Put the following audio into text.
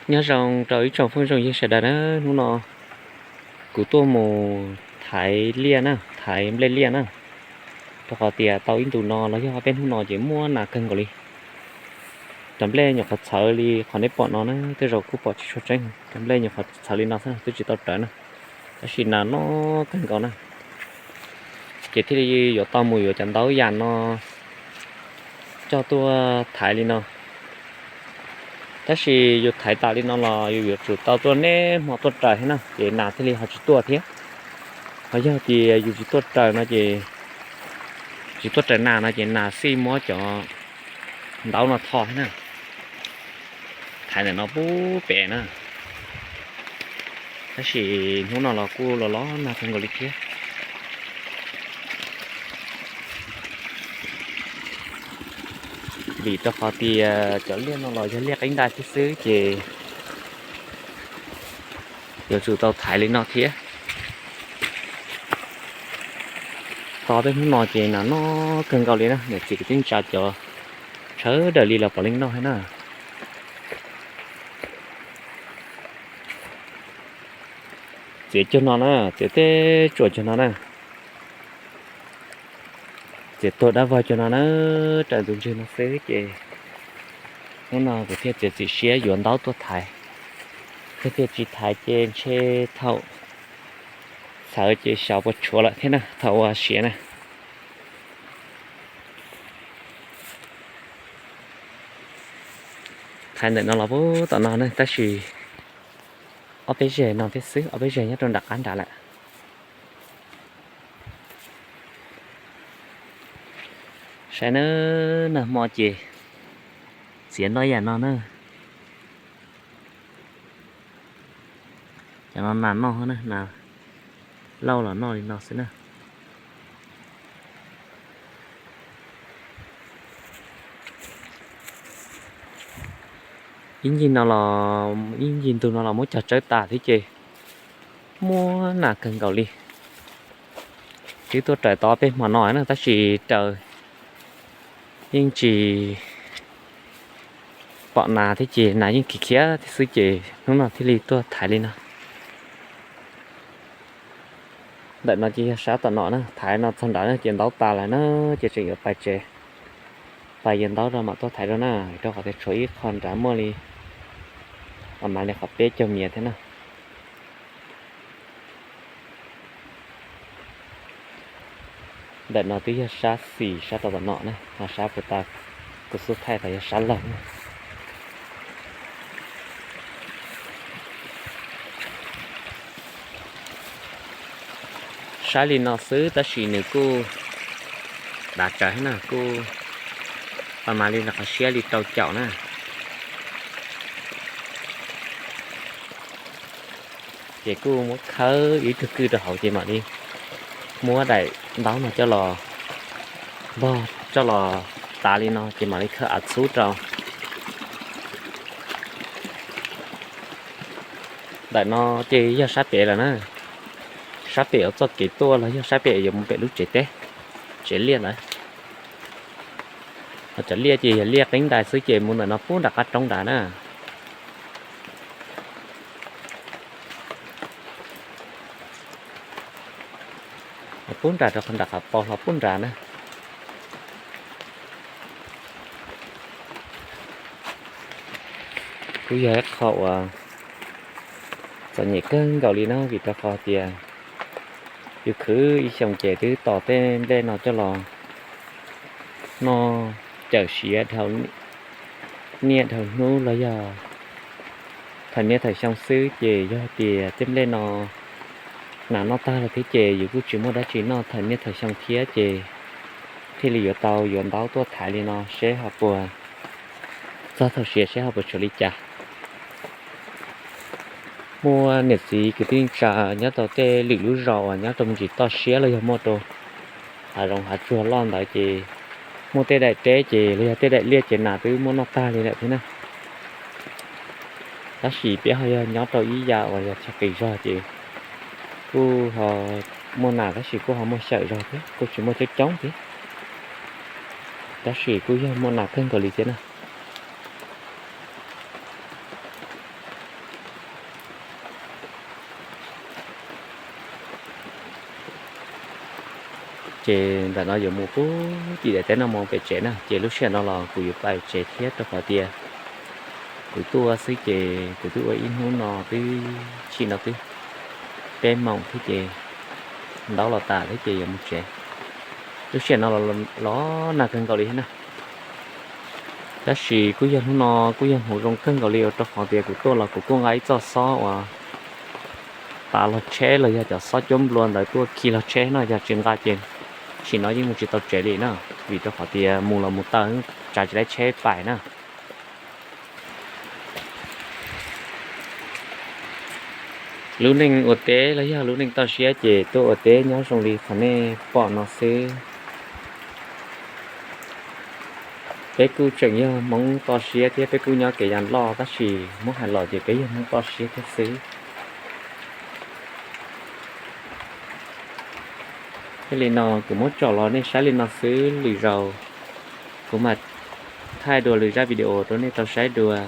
Nyob zoo rau ib tsoom phooj ywg sawv daws na, hnub no kuv tuaj mus thaiv liaj na, thaiv nplej liaj na, rau qhov tias tau ib ntus no los yog peb hnub no ces muaj nas kawg nkaus li. Cov nplej nyuam qhuav txhawv li qhov nej pom no na, tej zaum kuj pom tsis tshua tseeb, cov nplej nyuam qhuav txhawv li no xwb twb tsis tau rawv na, tab sis nas no kawg nkaus na. Ces thiaj li yuav tau mus yuav cov ntaub yam no coj tuaj thaiv li no. Tab sis yus thaiv tas li no los yus yuav tsum tau tuaj niaj hmo tuaj raws thiab na, ces nas thiaj li ho tsis tuaj thiab. Ho yog tias yus tsis tuaj raws no ces, tsis tuaj raws nas no ces nas xij muab cov ntaub no tho thiab na. Thaiv ntawm no pub pem na, tab sis hnub no los kuj los los nag kawg nkaus li thiab. Vim rau qhov tias cov liaj no los yog liaj qeeb ntais thiab xwb ces yuav tsum tau thaiv li no thiab. Tau peb hnub no ces nas no kawg nkaus li na, niam txiv kwv tij neej tsa cov sawv daws li los puav leej noj thiab na. Txiav cuag no na, txiav tej tsuam cuag no na, txiav tuag dab vog cuag no na, raws tus ntswg no xwb ces hnub no kuv thiaj txiav txim siab yuav ntaub tuaj thaiv. Yog tias tsis thaiv ces ntshe thaum txhawv ces xyov puas tshuav lawm thiab na, thaum ua siav na. Thaiv ntawm no los pub tom no na, tab sis ob peb zeg no thiab xwb, ob peb zeg nyob rau nram qab nrad lawm. Saib na, nag hmo ces txiav noj yam no na. Cov no nas noj na, nas lauj los noj li no xwb na. Ib ncig no los, ib ncig ntug no los muab cog tsawb tas thiab ces muaj nas kawg nkaus li. Twb tuaj raws tau peb hmo no na tab sis raws yeej tsis pom nas thiab ces nas yeej khiav khiav thiab xwb ces hnub no thiaj li tuaj thaiv li no. Ntawm no ces yog sab tom no na, thaiv no txog nrad na ces ntaub tas lawm na, ces tseem yuav pais tsev, pais yuav ntaub rau mam tuaj thaiv rau na, rau qhov tias tshuav ib qho nrad muaj li, mam li qhov peb caug mias thiab na. Ntawm no twb yog sab xis sab rau tom no na, ho sab puag ta tus xub thaij tod yog sab laug na. Saib li no xwb tab sis nws kuj dav tsawv na, kuj pab mam li qhov siab li rau caum na. Ces kuj muab khawb ib tug kwj rau hauv ces mam li muab daim ntaub no coj los npog coj los tav li no ces mam li khawb av txhub rau. Ntawm no ces yog sab pem lawm na, sab pem uas txoj kev tuaj los yog sab pem yuav mus pem lub tsev teb, tsev liaj ntawd. Ho cov liaj ces yog liaj qeeb ntais xwb ces mus ntawm no pub nram qab roob nrad na. Pub nrad rau qhov nram qhov pau hlo pub nrad na. Kuj yog ib qho uas txom nyem kawg nkaus li na, vim rau qhov tias yus khwv ib xyoos ces twb tos tej nplej no coj los noj cawm siav dhau niaj dhau hnub los yog thaum niaj thaum xyoo xwb, ces yog tias tej nplej no nas noj tag lawm thiab ces yus kuj tsis muaj dab tsi noj thaum niaj thaum xyoo thiab, ces thiaj li yuav tau yuav ntaub tuaj thaiv li no seb ho puas, txog thaum siav seb ho puas tshuav li cas. Muaj niam txiv kwv tij neej tsa nyob rau tej lwm lub zos uas nyob rau me ntsis toj siab los yog muaj rau hav zoov hav tsuag loj ntawd ces muaj tej daim teb ces los yog tej daim liaj ces nas twb muab noj tag li lawm thiab na. Tab sis peb ho yog nyob rau ib yam uas yog chaw qis zog ces kuj ho muaj nas tab sis kuj ho muaj xyaum zog thiab, kuj tsis muaj coob coob thiab, tab sis kuj yog muaj nas kawg nkaus li thiab na. Ces ntawm no yuav mus pub tim daim teb no mus pem tsev na, ces lub sij hawm no los kuv yuav pais tsev thiab rau qhov tias kuv tuaj xwb ces kuv twb ua ib hnub no twb tsim no twb peb moos thiab ces ntaub los tas thiab ces yuav mus tsev. Lub sij hawm no los nag kawg nkaus li thiab na. Tab sis kuj yog hnub no kuj yog hmoov zoo kawg nkaus li ua rau qhov tias kuv tuaj los kuv kuj nqa ib txoj xob uas tav los tsheb los yog cov xob cuab nplua ntawd tuaj khi los tsheb no, yog tsis nqa ces sim no yeej mus tsis tau tsev li na, vim rau qhov tias mus los mus taw tsav tsis laib tsheb pais na. Lub neej ua teb los yog lub neej toj siab ces tuaj ua teb nyob zoo li qhov nej pom no xwb. Peb kuj tseem yog Hmoob toj siab thiab peb kuj nyob kev yas loj tab sis muab hais los ces peb yog Hmoob toj siab thiab xwb. Thiaj li no kuv muab tsom los nej saib li no xwb, lwm zaus kuv mam thaij dua lwm zaj video rau nej tau saib dua.